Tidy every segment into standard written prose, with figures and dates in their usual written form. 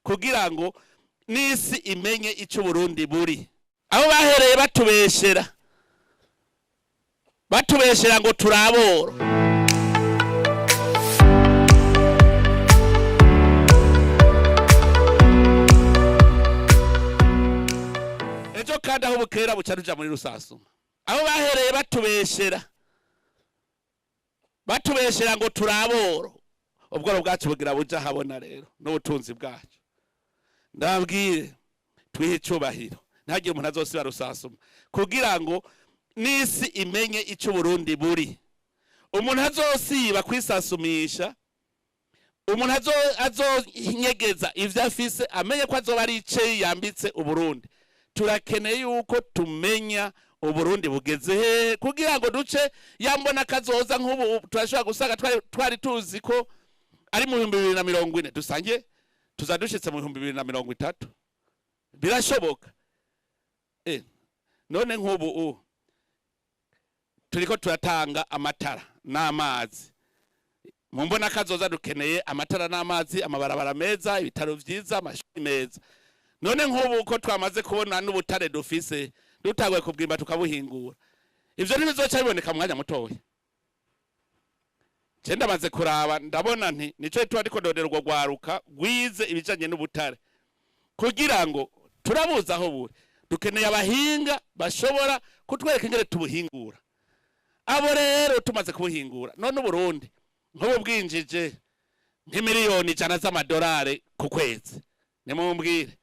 Kugira ngo n'isi imenye icyo Burundi buri. Aho bahereye batubeshera, batubeshera ngo turaboro. Ejo kandi aho bukera buca ruja muri rusasuma. Aho bahereye batubeshera, batubeshera ngo turaboro, ubworo bwacu bugira buja habona rero n'ubutunzi bwacu. Ndababwire, twihe icubahiro, ntihagire umuntu azosiba rusasuma, kugira ngo n'isi imenye ico Burundi buri. Umuntu azosiba kwisasumisha, umuntu azonyegeza ivyo afise, amenye ko azoba ari ice yambitse Uburundi. Turakeneye yuko tumenya Uburundi bugeze hehe, kugira ngo duce yambona kazoza. Nk'ubu turashobora gusanga twari tuzi ko ari mu 2040, dusange tuza dushitse mu 2030. Birashoboka. None nk'ubu turiko turatanga amatara n'amazi, mu mbona kazoza dukeneye amatara n'amazi, amabarabara meza, ibitaro vyiza, amashuri meza. None nk'ubu ko twamaze kubona n'ubutare dufise, dutaguye kubwimba tukabuhingura, ivyo ntibizoca biboneka mu mwanya mutoya? Je ndamaze kuraba, ndabona nti nico tuba ariko ndondera urwo rwaruka rwize ibijanye n'ubutare, kugira ngo turabuze aho buri. Dukeneye abahinga bashobora kutwereka ingene tubuhingura. Abo rero tumaze kubuhingura, none Uburundi nk'ubu bwinjije nk'imiliyoni 100 z'amadolari ku kwezi, nimumbwire,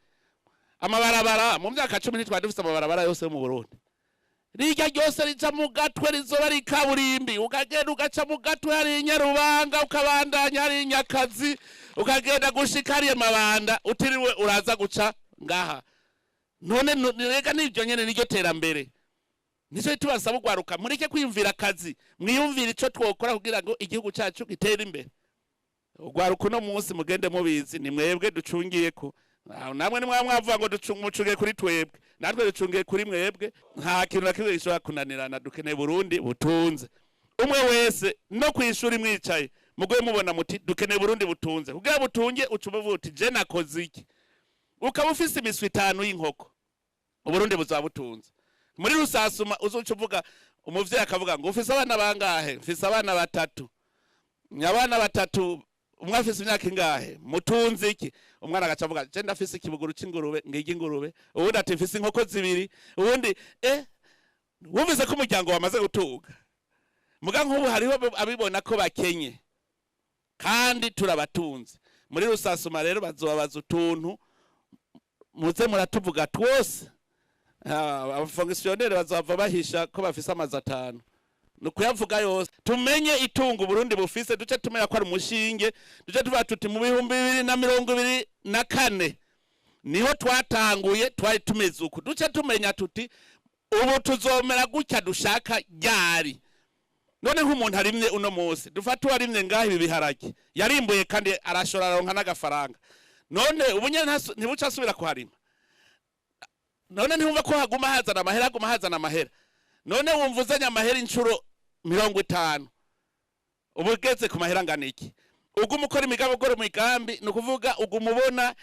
amabarabara mu myaka 10 ntitwari dufise amabarabara yose yo mu Burundi? Rirya ryose rica mu Gatwe rizoba ari ikaburimbi, ukagenda ugaca mu Gatwe hari Nyarubanga, ukabandanya hari Nyakazi, ukagenda gushika hariya Mabanda, utiriwe uraza guca ngaha. None rega nivyo nyene niryo terambere. Nico tubasaba ugwaruka, mureke kwiyumvira akazi, mwiyumvire ico twokora kugira ngo igihugu cacu gitere imbere. Ugwaruka uno munsi mugende mubizi, ni mwebwe ducungiyeko. Namwe nimwe mwavuga ngo mucunge kuri twebwe, natwe ducungiye kuri mwebwe. Nta kintu na kimwe gishobora kunanirana. Dukeneye Burundi butunze. Umwe wese no kwishuri mwicaye mugoye mubona muti dukeneye Burundi butunze. Kugira butunge uca uvuga uti je nakoze iki? Ukaba ufise imiswi 5 y'inkoko, Uburundi buzaba butunze. Muri rusasuma uzoca uvuga, umuvyeyi akavuga ngo ufise abana bangahe? Mfise abana batatu. Abana batatu, umwe afise imyaka ingahe? Mutunze iki? Umwana agaca avuga je ndafise ikibuguru c'ingurube, ngirya ingurube. Uwundi ati mfise inkoko 2. Uwundi wumvise ko umuryango wamaze gutuga. Muga nk'ubu hariho abibona ko bakenye kandi turabatunze. Muri rusasuma rero bazobabaza utuntu muze muratuvuga twose. Abafonctionnaire bazava bahisha ko bafise amazu 5, nukuyavuga yose, tumenye itungo Burundi bufise, duce tumenya ko ari umushinge, duce tuvuga tuti mu 2024 niho twatanguye, twari tumeze uku, duce tumenya tuti ubu tuzomera gutya dushaka ryari. None nk'umuntu arimye uno munsi, dufate uwarimye ngaho ibi biharage, yarimbuye kandi arashora aronka n'agafaranga, none ubu nyene ntibuca asubira kuharima? None ntiyumva ko haguma hazana amahera, haguma hazana amahera? None wumva uzanye amahera inshuro 50, ubu ugeze ku mahera angana iki? Uguma ukora imigambi, ukora imigambi, ni ukuvuga uguma ubona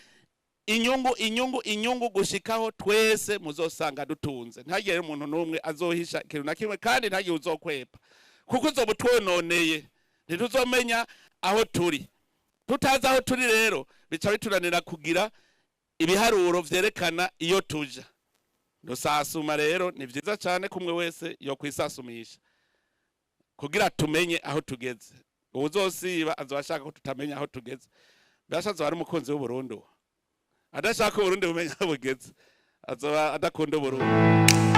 inyungu, inyungu, inyungu, gushikaho twese muzosanga dutunze. Ntihagire umuntu n'umwe azohisha ikintu na kimwe, kandi ntihagire uzokwepa, kuko uzoba utwononeye, ntituzomenya aho turi. Tutazi aho turi rero bica bitunanira kugira ibiharuro vyerekana iyo tuja. Rusasuma rero ni vyiza cane kumwe wese yo kwisasumisha kugira tumenye aho tugeze. Uwuzosiba azoba ashaka ko tutamenya aho tugeze. Birashatse wari umukunzi w'Uburundi, uwo adashaka Uburundi bumenya aho bugeze azoba adakunda Uburundi.